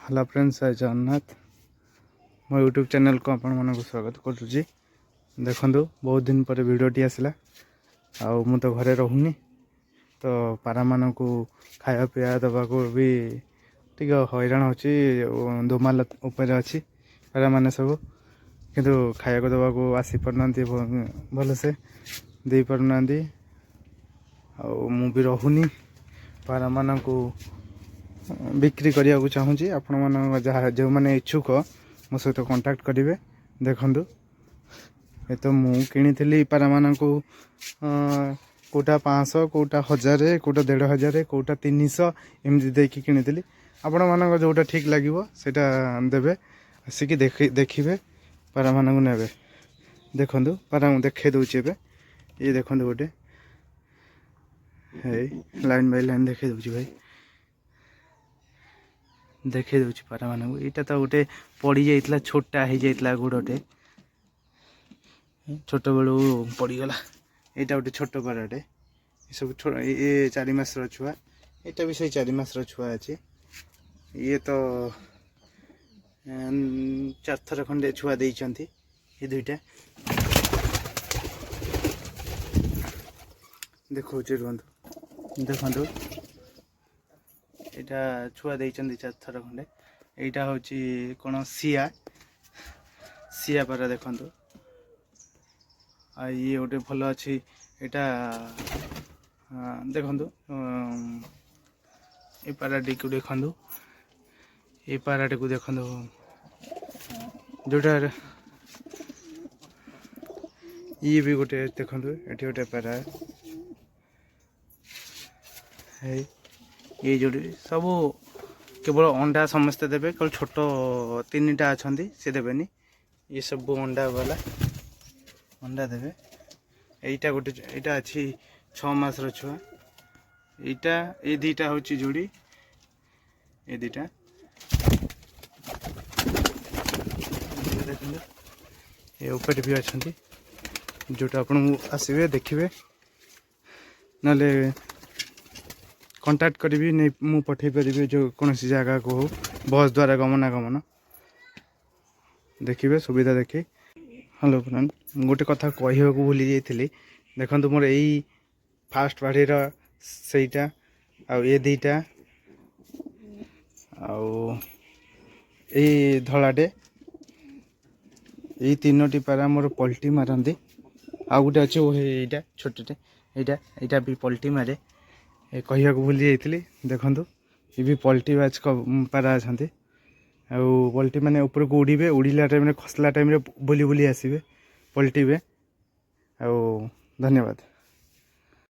Hello friends, ଜୟ ଜଗନ୍ନାଥ। ମୋ YouTube ଚ୍ୟାନେଲ୍କୁ ଆପଣମାନଙ୍କୁ ସ୍ୱାଗତ କରୁଛି। ଦେଖନ୍ତୁ, ବହୁତ ଦିନ ପରେ ଭିଡ଼ିଓଟି ଆସିଲା। ଆଉ ମୁଁ ତ ଘରେ ରହୁନି, ତ ପାରାମାନଙ୍କୁ ଖାଇବା ପିଇବା ଦେବାକୁ ବି ଟିକେ ହଇରାଣ ହେଉଛି। ଦୋମାଲ ଉପରେ ଅଛି ପାରାମାନେ ସବୁ, କିନ୍ତୁ ଖାଇବାକୁ ଦେବାକୁ ଆସିପାରୁନାହାନ୍ତି, ଭଲସେ ଦେଇପାରୁନାହାନ୍ତି। ଆଉ ମୁଁ ବି ରହୁନି। ପାରାମାନଙ୍କୁ ବିକ୍ରି କରିବାକୁ ଚାହୁଁଛି। ଆପଣମାନଙ୍କ ଯାହା ଯେଉଁମାନେ ଇଚ୍ଛୁକ, ମୋ ସହିତ କଣ୍ଟାକ୍ଟ କରିବେ। ଦେଖନ୍ତୁ, ଏ ତ ମୁଁ କିଣିଥିଲି ପାରାମାନଙ୍କୁ, କେଉଁଟା 500, କେଉଁଟା 1000, କେଉଁଟା 1500, କେଉଁଟା 300, ଏମିତି ଦେଇକି କିଣିଥିଲି। ଆପଣମାନଙ୍କ ଯେଉଁଟା ଠିକ୍ ଲାଗିବ, ସେଇଟା ଦେବେ। ଆସିକି ଦେଖିବେ, ପାରାମାନଙ୍କୁ ନେବେ। ଦେଖନ୍ତୁ, ପାରା ମୁଁ ଦେଖାଇ ଦେଉଛି ଏବେ। ଇଏ ଦେଖନ୍ତୁ ଗୋଟେ, ହେଇ ଲାଇନ୍ ବାଇ ଲାଇନ୍ ଦେଖାଇ ଦେଉଛି ଭାଇ, ଦେଖାଇ ଦେଉଛି ପାରାମାନଙ୍କୁ। ଏଇଟା ତ ଗୋଟେ ପଡ଼ିଯାଇଥିଲା, ଛୋଟା ହେଇଯାଇଥିଲା ଗୋଡ଼ଟେ, ଛୋଟବେଳୁ ପଡ଼ିଗଲା। ଏଇଟା ଗୋଟେ ଛୋଟ ପାରାଟେ। ଏସବୁ ଇଏ 4 ମାସର ଛୁଆ। ଏଇଟା ବି ସେଇ 4 ମାସର ଛୁଆ ଅଛି। ଇଏ ତ ଚାରିଥର ଖଣ୍ଡେ ଛୁଆ ଦେଇଛନ୍ତି ଏ ଦୁଇଟା। ଦେଖାଉଛି, ରୁହନ୍ତୁ। ଦେଖନ୍ତୁ, ଏଇଟା ଛୁଆ ଦେଇଛନ୍ତି ଚାରିଥର ଖଣ୍ଡେ। ଏଇଟା ହେଉଛି କ'ଣ, ସିଆ ସିଆ ପାରା ଦେଖନ୍ତୁ। ଆଉ ଇଏ ଗୋଟେ ଭଲ ଅଛି ଏଇଟା। ଦେଖନ୍ତୁ, ଏ ପାରାଟିକୁ ଦେଖନ୍ତୁ, ଏ ପାରାଟିକୁ ଦେଖନ୍ତୁ ଯେଉଁଟା। ଇଏ ବି ଗୋଟେ ଦେଖନ୍ତୁ, ଏଠି ଗୋଟେ ପାରା। ହେଇ ଏଇ ଯୋଡ଼ି ସବୁ କେବଳ ଅଣ୍ଡା ସମସ୍ତେ ଦେବେ। କେବଳ ଛୋଟ ତିନିଟା ଅଛନ୍ତି, ସେ ଦେବେନି। ଇଏ ସବୁ ଅଣ୍ଡା ବାଲା, ଅଣ୍ଡା ଦେବେ। ଏଇଟା ଗୋଟେ, ଏଇଟା ଅଛି 6 ମାସର ଛୁଆ ଏଇଟା। ଏଇ ଦୁଇଟା ହେଉଛି ଯୋଡ଼ି, ଏ ଦୁଇଟା ଦେଖନ୍ତୁ। ଏ ଉପରେ ବି ଅଛନ୍ତି। ଯେଉଁଟା ଆପଣଙ୍କୁ ଆସିବେ, ଦେଖିବେ, ନହେଲେ କଣ୍ଟାକ୍ଟ କରିବି, ନେଇ ମୁଁ ପଠାଇ ପାରିବି। ଯେଉଁ କୌଣସି ଜାଗାକୁ ହଉ, ବସ୍ ଦ୍ୱାରା ଗମନାଗମନ, ଦେଖିବେ ସୁବିଧା ଦେଖି। ହ୍ୟାଲୋ ଫ୍ରେଣ୍ଡ, ମୁଁ ଗୋଟେ କଥା କହିବାକୁ ଭୁଲି ଯାଇଥିଲି। ଦେଖନ୍ତୁ, ମୋର ଏଇ ଫାଷ୍ଟ ବାଡ଼ିର ସେଇଟା ଆଉ ଏ ଦୁଇଟା ଆଉ ଏଇ ଧଳାଟେ, ଏଇ ତିନୋଟି ପାରା ମୋର ପଲ୍ଟି ମାରନ୍ତି। ଆଉ ଗୋଟେ ଅଛି, ଓ ଏଇଟା ଛୋଟଟେ, ଏଇଟା ଏଇଟା ବି ପଲ୍ଟି ମାରେ। ଏ କହିବାକୁ ଭୁଲି ଯାଇଥିଲି। ଦେଖନ୍ତୁ, ଏ ବି ପଲ୍ଟି ବାଜ ପାରା ଅଛନ୍ତି। ଆଉ ପଲ୍ଟି ମାନେ ଉପରକୁ ଉଡ଼ିବେ, ଉଡ଼ିଲା ଟାଇମ୍ରେ, ଖସିଲା ଟାଇମ୍ରେ ବୁଲି ବୁଲି ଆସିବେ, ପଲ୍ଟିବେ। ଆଉ ଧନ୍ୟବାଦ।